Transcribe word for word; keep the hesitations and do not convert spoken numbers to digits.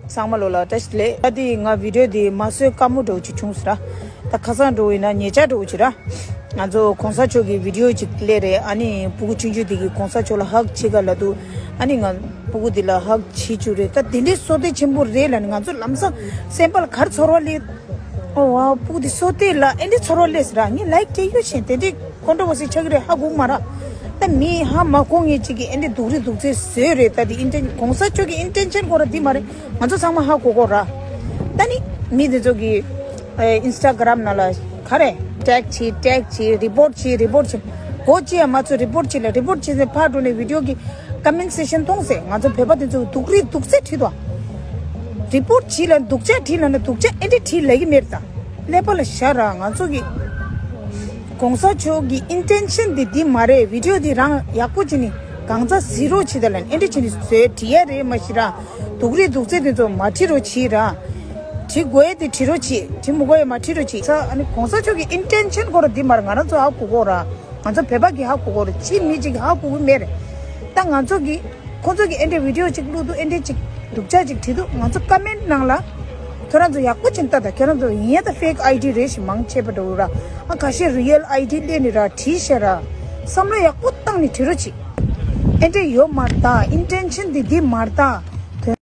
ཚང་མ་ལོ་ལ་བཀྲ་ཤིས་བདེ་ལེགས། ད་དེ་ང་བི་ཌིའོ་དེ་མ་བཟོས་དཀའ་མོ་འདྲ་བོ་ཅིག་བྱུང་ཟེར་ར། ད་ཁ་སང་འདྲ་བོ་ཡིན་ན་ཉེ་ཆར་འདྲ་བོ་ཅིག་ར། ང་ཚོ་གོང་ས་མཆོག་གི་བི་ཌིའོ་ཅིག་སླེབས་རེད། ཨ་ནི་སྤུ་གུ་ཆུང་ཆུང་དེ་གིས་གོང་ས་མཆོག་ལ་ཧག་བྱེད་ག་ལབ་འདུག་ཨ་ནི་ང་སྤུ་གུ་དེ་ལ་ཧག་བྱེད་བཅུག་རེད། ད་དེ་འདྲའི་བསོད་བདེ་ཆེན་པོ་རེད་ལབ་ནས་ང་ཚོ་ལམ་སང་སེམས་པ་ལ་ག་རེ་ཚོར་བ་སླེབས། ཨོ་ཝའོ། སྤུ་གུ་དེ་བསོད་བདེ་ལ་ཨེ་འདྲའི་ཚོར་བ་སླེབས་ཟེར་ར། ངས་ལའིཀ་སྤྲད་ཡོད་བཞིན་དེ་འདྲའི་ཀོན་ཊོ་བར་སི་ཆགས་ཀྱི་རེད། ཧ་གོ་གི་མ་རེད། ད་མི་ཧ་མ་གོ་མཁན་ཅིག་གིས་ཨེ་འདྲའི་སྡུག་རུས་སྡུག་ཚད་བཟོས་རེད། ད་དེ་ཨིན་ཊེན་གོང་ས་མཆོག་གི་ཨིན་ཊེན་ཤན་ཁོ་ར་འདི་མ་རེད། ང་ཚོ་ཚང་མ་ཧ་གོ་གོ་ར། ད་ནི་མི་དེ་ཚོ་གིས་ཨིན་སི་ཊ་གྷ་རམ་ནང་ལ་ག་རེ་ཊེག་བྱེད་ཊེག་བྱེད། རི་པོར་ཊི་བྱེད་རི་པོར་ཊི་བྱེད། གོ་ཅི་ཡང་མ་ཚོ་རི་པོར་ཊི་བྱེད་ལ་རི་པོར་ཊི་བྱེད་ཟེར་ཕར་འགྲོ་ནས་བི་ཌིའོ་གི་ཀོ་མེན་ཊི་སེག་ཤན་མཐོང་ཟེར། ང་ཚོ་བོད་པ་དེ་ཚོ་སྡུག་རུས་སྡུག་ཚད་བྲིས་འདུག་རི་པོར་ཊི་བྱེད་ལ་སྡུག་ཅག་བྲིས་ལ་ན་སྡུག་ཅག་ཨེ་འདྲ་བྲིས་ལབ་ཀྱི་མེད་ད། ཀླད་པ་ལ་བཞག་ར། ང་ཚོ་གི་གོང་ས་མཆོག་གི་ཨིན་ཊེན་ཤན་འདི་འདི་མ་རེད། བི་ཌིའོ་འདི་རང་ཡག་པོ་བྱས་ནས་གང་ཚ་ཟི་རོ་བྱེད་ད་ལན་ཨེ་འདྲ་བྱས་ནས་བཟོས་བྲིས་ཡ་རེད་མ་གཞི་ར། སྡུག་རུས་སྡུག་ཚད་འདི་ཚོ་མ་བྲིས་རོགས་བྱེད་ར། བྲིས་དགོས་ཡ་དེ་བྲིས་རོགས་བྱེད། བྲིས་མི་དགོས་ཡ་མ་བྲིས་རོགས་བྱེད། ས་ཨ་ནི་གོང་ས་མཆོག་གི་ཨིན་ཊེན་ཤན་ཁོ་ར་འདི་མ་རེད། ང་རང་ཚོ་ཧ་གོ་གོ་ར། ང་ཚོ་བོད་པ་གི་ཧ་གོ་གོ་ར། ཕྱི་མི་གཅིག་གི་ཧ་གོ་གི་མེད་རེད། ད་ང་ཚོ་གི་ཁོང་ཚོ་གི་ཨེ་འདྲའི་བི་ཌིའོ་གཅིག་བླུགས་འདུག་ཨེ་འདྲའི་གཅིག་སྡུག་ཅག་གཅིག་བྲིས་འདུག་ང་ཚོ་ཀོ་མེན་ཊི་ནང་ལ་ཁྱོད་རང་ཚོ་ཡག་པོ་བྱས་ནས་ལྟ་ད། ཁྱོད་རང་ཚོ་ཡིན་ཡ་ད་ཕེག་ཨའི་ཌི་རེད་ཞེས་མང་ཆེ་བ་འགྲོ་ར། ཨ་ཁ་ཤས་རི་ཡལ་ཨའི་ཌི་སླེབས་ནས་ར་བྲིས་ཤག་ར། བསམ་བློ་ཡག་པོ་བཏང་ནས་བྲིས་རོགས་བྱེད། ཨེ་འདྲ་ཡོད་མ་རེད་ད། ཨིན་ཊེན་ཤན་འདི་འདི་མ་རེད་ད།